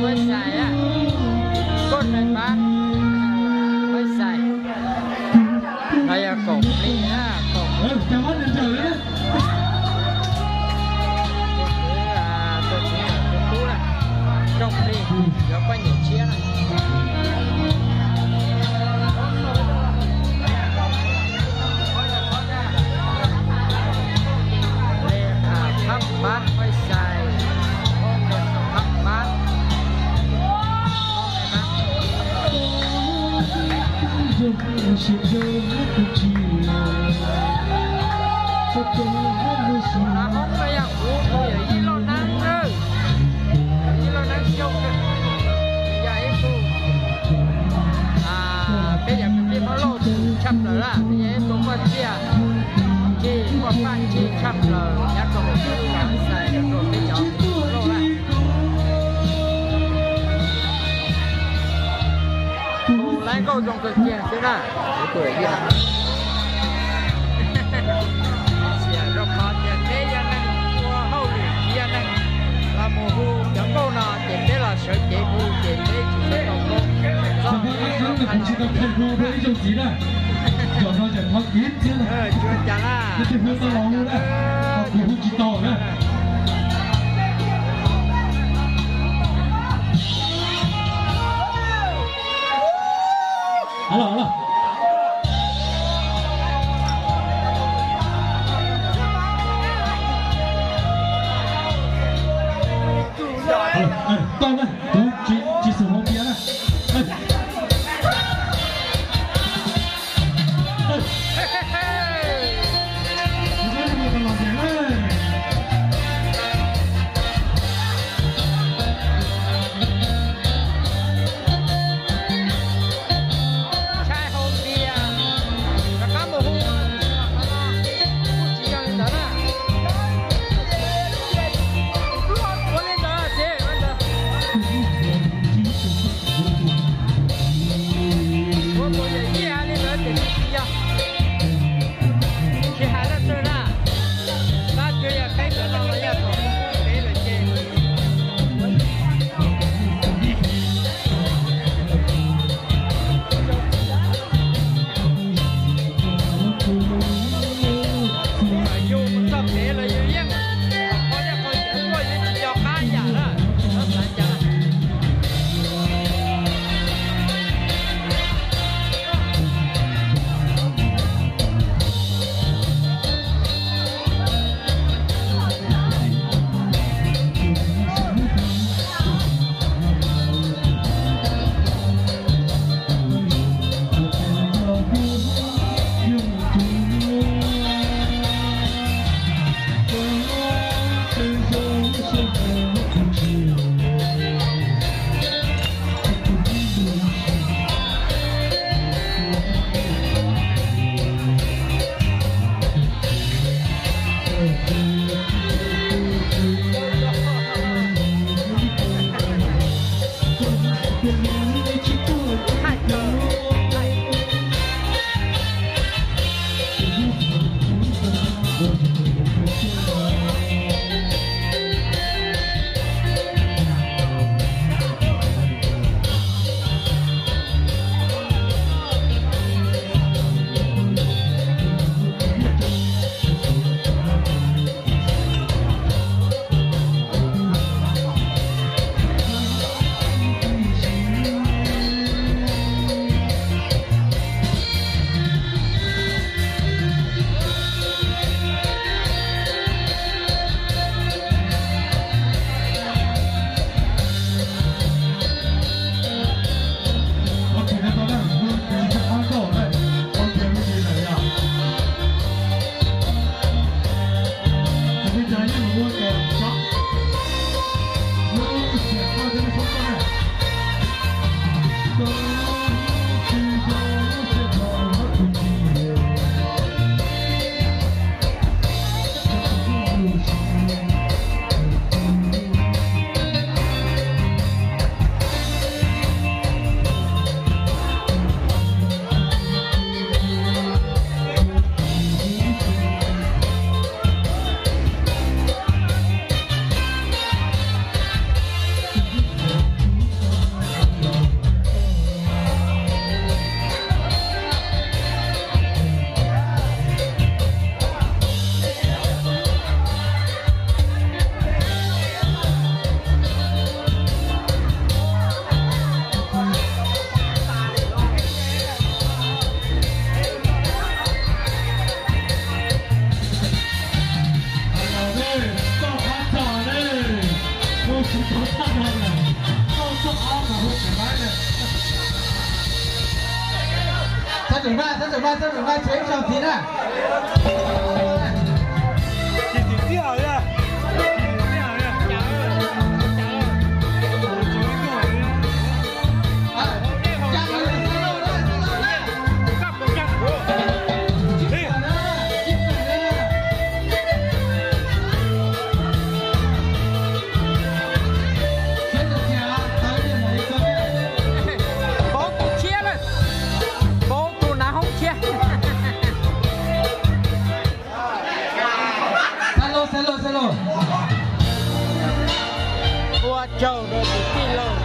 Peb xais, koj neeg pab, peb xais. No yog kaum plig na, kaum plig. Tus tub na, kaum plig, yuav poj niam tshiab na. Thab pab peb xais, thab pab. Hoob no yog kuv tus yawm yij Lauj Neeb, yawm yij Lauj Neeb Xyooj, yog ib tug, peb yog kwv tij Hmoob Lauj tshaj plaws lawm, peb yog ib tug muaj txiaj, tij muaj paj txhij tshaj plaws nyob rau hauv peb lub zos Xais rau peb cov Hmoob Lauj na. Tus laiv nkauj zoo kawg kiag xwb na. Xiam rau qhov tias peb yog neeg ua hauj lwm, tsis yog neeg los mus hu cov nkauj no ces peb los sawv cev hu ces peb tsis tau hu. Txog ib tug tsis tau hu ib zaug txiv na, zaum no tseem thov kiv thiab na. Tsis ua cas na, hu tau los hu na, kuv hu tsis tau na. Los los. Tau na, kuv tsis xum hau tias na. Ntshai hau tias rov qab mus hu, hu tsis yog li ntawd na. Ua li ntawd txiv, ua li ntawd. Nqa txoj nqa tsev tso txiv na. Pauv tus tshiab lawm, pauv tus nav hoob tshiab. Ua tsaug rau tus tij laug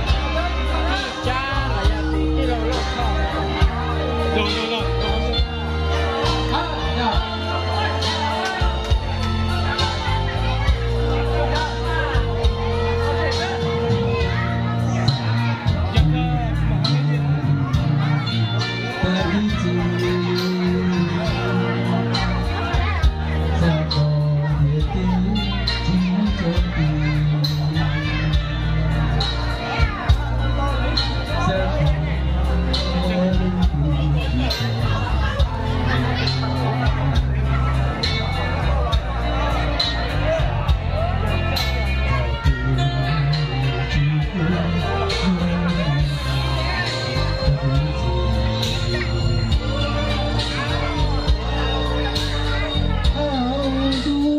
Tij Tsab los yog tus tij laug Lauj Thoj.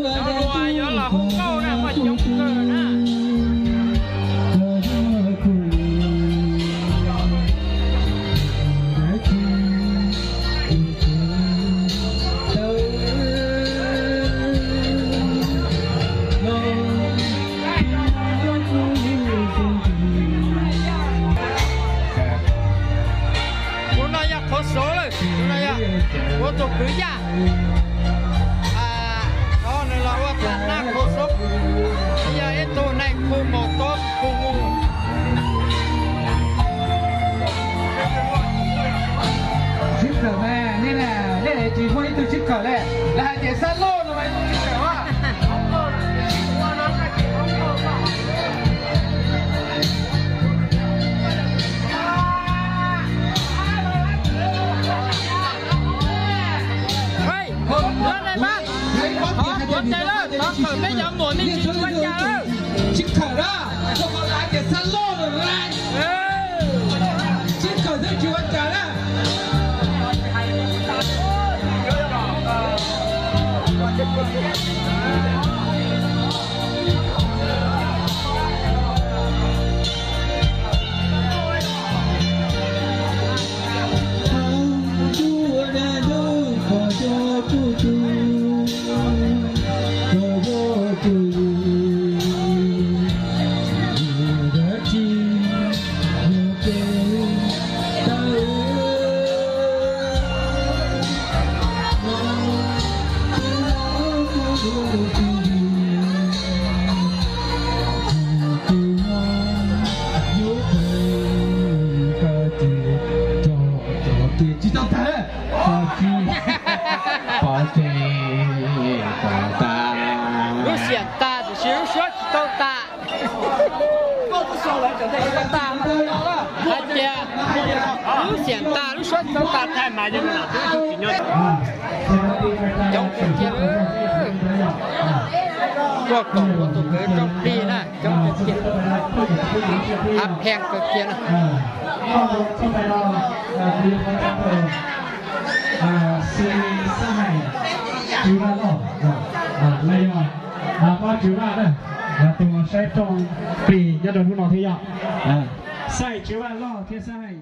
Cov hluas yuav los hu nkauj na, muaj coob kawg na. Tus no yog qhov xov lawm, tus no yog ua tus kwv yaj. Thov nws los ua tham naj qhov xov, yog ib tug neeg khu mos tob khu mus. Sib khawm mas nej na, nej tsis muaj ib tug sib khawm li, lawv hais tias xab loj no mas ib tug sib khawm. Thov qhuav tes lawm, thov khawm peb cov muam me ntsis tsis ua cas lawm. Tsis khawm na, rau qhov lawv hais tias xab loj no na. Tsis khawm xwb tsis ua cas na. Tsis tau tag, pov tseg, pov tas. Lub xiam tas tiam sis lub suab tsis tau tas. Hais tias lub xiam tas lub suab tsis tau tas. Coob kawg kiag, tuaj koom ua tus kwv rooj plig na, coob kawg kiag, hab pheej kawg kiag na. Xib Xab Hais Tswv Vaj Loj, los yog Pog Tswv Vaj na, tus saib rooj plig nyob rau hnub no thiab yog Xab Hais Tswv Vaj Loj thiab Xab Hais